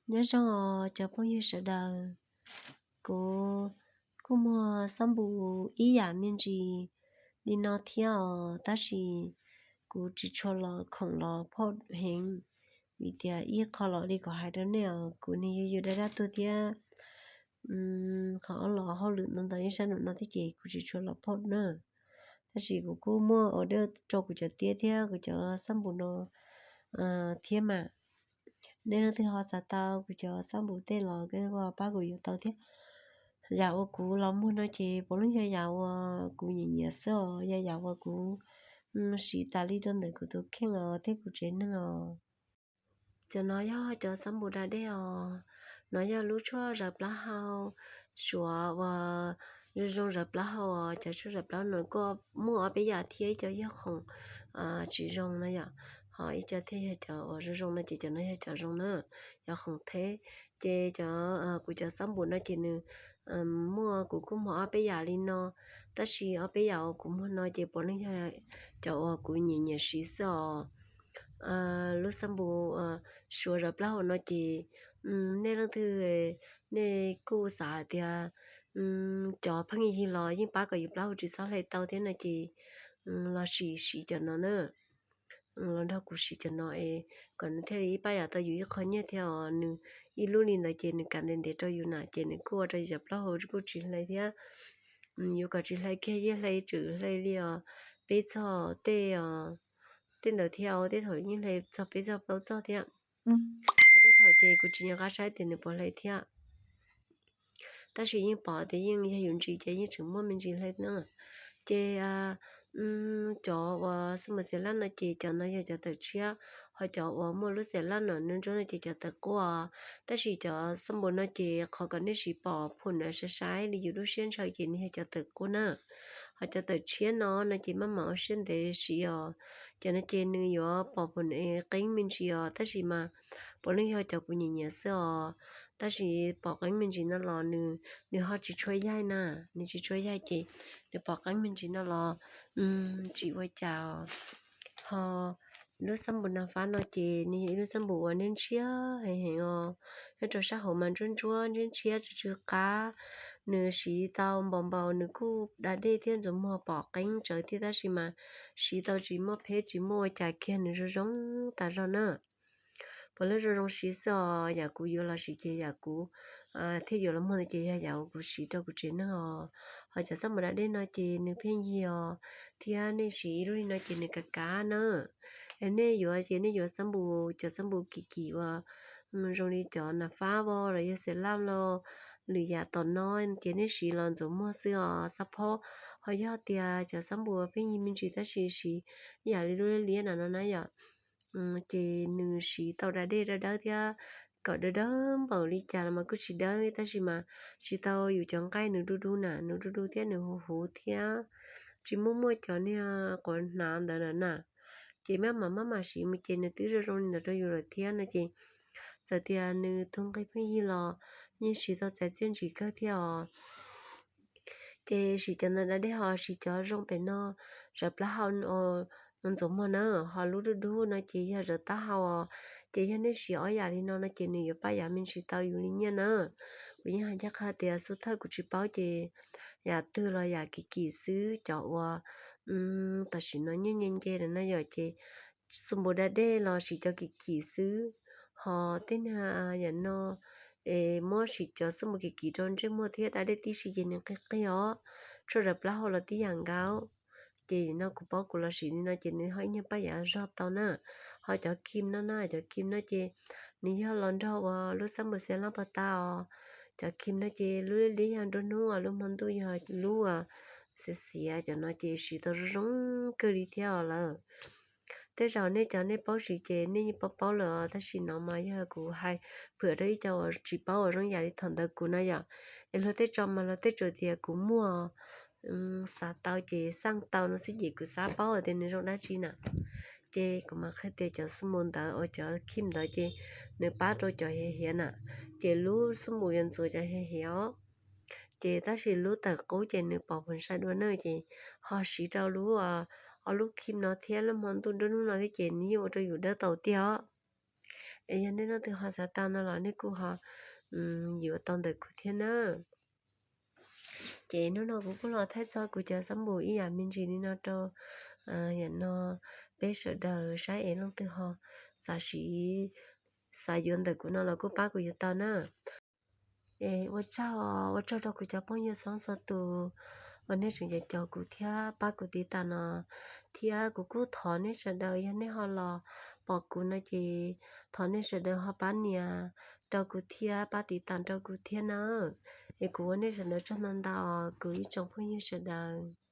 Nyob zoo os cov phooj ywg sawv daws, kuv kuj muag xab npum ib yam me ntsis li no thiab os, tab sis kuv tsis tshua los khoom los phoj heev, vim tias ib qho los li kuv hais rau nej os, kuv niag yug yug dab dab tuag thiab, qhov ob los hauj lwm ntau ntau ib sab num no thiab ces kuv tsis tshua los phoj na. Tab sis kuv kuj muaj order rau kuv cov tiab thiab kuv cov xab npum no thiab mas. Nej leej twg ho xav tau kuv cov xab npum tej los koj pab kuv yuav tau thiab. Yam uas kuv los muag no ces puav leej yog yam uas kuv nyiam nyiam xwb os, yog yam uas kuv siv tas li rau ntawm kuv tus kheej os thiab kuv tsev neeg os. Cov no yog cov xab npum da dej os. No yog lub tshuaj zawv plaub hau suav uas zoo zoo zawv plaub hau os. Cov tshuaj zawv plaub no kuj muaj ob peb yam thiab, ib co yog khoom tsis zoo na yom, ho ib co thiaj yog cov uas zoo zoo no ces cov no yog cov zoo na, cov khoom theb. Ces cov, kuv cov xab npum no ces nws muaj, kuv kuj muag ob peb yam li no, tab sis ob peb yam uas kuv muag no ces puav leej yog cov uas kuv nyiam nyiam siv xwb os. Lub xab npum suav zawv plaub hau no ces nej leej twg nej kuj xav hais tias cov pheej yig los yeej pab kom yus plaub hau tsis txhob hle tau thiab no ces los sim siv cov no na. Los nrog kuv siv cov no es kom nws thiaj li ib pab yam tau yus ib qho nyiaj thiab os. Nws ib lub li ntawd ces nws kav ntev ntev rau yus na ces nws kuj ua rau yus cov plaub hau kuj tsis hle thiab. Yuav kom tsis hle kiag yeej hle, tseem hle li os peb txog tej, tej ntawd thiab, tej thaum yeej hle txog peb txog plaub txog thiab. Tej thaum ces kuv tsis nco qab saib tias nws puas hle thiab. Tab sis yeej pom tias yeej yog yus ntsis ces yeej tseem muaj me ntsis hle na. Ces cov uas xab npum xev laj no ces cov no yog cov tawm tshiab, ho cov uas muaj lub xev laj no nws ntsuab no ces cov tawm quaj. Tab sis cov xab npum no ces qhov kom nej siv pom phum na sai sai li yus lub siab ntshaw ces nws yog cov tawm quaj na. Ho cov tawm tshiab no no ces maj mam ua siab ntev siv os. Cov no ces nws yuav pom phum qeeb me ntsis os, tab sis mas puav leej yog cov kuv nyiam nyiam xwb os. Tab sis pom qeeb me ntsis no los nws, nws ho tsis tshua yaig na, nws tsis tshua yaig ces nws pom qeeb me ntsis no los tsis ua cas os. Ho lub xab npum nas fab no ces nws yog ib lub xab npum uas nws ntshiab heev heev os. Nyob rau sab hauv mas ntsuab ntsuab ntshiab ntshiab tsw tsw qab. Nws siv tau npaum npaum nws kuj da dej thiab ntxuav muag pom qeeb tsawv thiab, tab sis mas siv tau tsis muaj pheb tsis muaj ua cas kiag, nws zoo zoo tas zog na. Puav leej zoo zoo siv xwb os. Yam kuv yuav los siv ces yam kuv thiaj yuav los muag no ces yog yam uas kuv siv rau kuv tsev neeg os. Ho cov xab npum da dej no ces nws pheej yig os, thiab nej siv ib lub li no ces nws kav kav na. Es nej yuav ces nej yuav xab npum, cov xab npum kim kim uas zoo li cov nas fab los yog xev laj los lwm yam tom no ces nej siv los ntxuav muag xwb os, xab phob. Ho yog tias cov xab npum pheej yig me ntsis tab sis siv yam li lub liab liab na no na yom, ces nws siv tau da dej dawb dawb thiab, kom dawb dawb npaum li cas los mas kuj tsis dawb, tab sis mas siv tau yus cov nqaij nws du du na, nws du du thiab nws huv huv thiab, tsis muaj muaj cov niag quav hnav ntawd lawm na. Ces maj mam maj mam siv mus ces nws twb zoo zoo li ntawd rau yus lawm thiab no ces txawm tias nws tus nqi pheej yig los yeej siv tau txais txiaj ntsig kawg thiab os. Ces siv cov ntawd da dej ho siv cov zoo pem no, zawv plaub hau ntxuav muag na, ho lub dub dub no ces yog zawv taub hau os. Ces yog nej siv ob yam li no no ces nws yuav pab yav me ntsis tau yus li nyiaj na. Kuv yeej hais ncaj qha tias xub thawj kuv tsis paub ces yam twg los yam kim kim xwb, cov uas tam sim no nyiaj nce nce na yom ces xab npum da dej los siv cov kim kim xwb. Ho tej niag yam no es muab siv cov xab npum kim kim rau ntsej muag thiab da dej tib si ces nws qig qig os. Tshuaj zawv plaub hau los tib yam nkaus. Ces no kuv paub kuv los siv li no ces nws ho ib nyuag pab yav zog tau na. Ho cov kim no na, cov kim no ces nws yog los nrog uas lub xab npum xev laj pog tas os. Cov kim no ces lub liab liab yog nruab hnub, lub hmo ntuj yog lub xiav xiav, cov no ces siv tau zoo zoo kawg li thiab os lawm. Tej zaum nej cov nej paub siv ces nej yeej paub paub lawm os, tab sis no mas yog kuv hais phwm rau ib co uas tsis paub uas zoo yam li thaum ntawd kuv na yom. Es luag tej tso mas luag tej tsuas tias kuv muaj, xav tau ces xaj tau no xwb ces kuv xav paub tias nws zoo dab tsi na. Ces kuv mam qhia tias cov xab npum ntawd uas cov kim ntawd ces nws pab rau cov hiav hiav na, ces lub xab npum yuav ntxuav cov hiav hiav os. Ces tab sis lub tawm qub ces nws pom phom sai dua na, ces ho siv rau lub, ob lub kim no thiab lub hmo ntuj nruab hnub no thiab ces nws yeej ua rau yus dawb tau tiag os. Es yog nej leej twg ho xav tau no los nej kuj ho yuav tau ntawm kuv thiab na. Ces hnub no kuv kuj los thaij txog kuv cov xab npum ib yam me ntsis li no rau yam no peb sawv daws saib es leej twg ho xav siv, xav yuav ntawm kuv no los kuj pab kuv yuav tau na. Es ua tsaug, ua tsaug rau kuv cov phooj ywg txhua txhua tus uas nej tseem caum kuv thiab pab kuv tiv tas no, thiab kuv kuj thov nej sawv daws yog nej ho los pom kuv no ces thov nej sawv daws ho pab nias rau kuv thiab pab tiv tas rau kuv thiab na. Es kuv ua nej sawv daws tsaug ntau ntau, kuv ib tsoom phooj ywg sawv daws.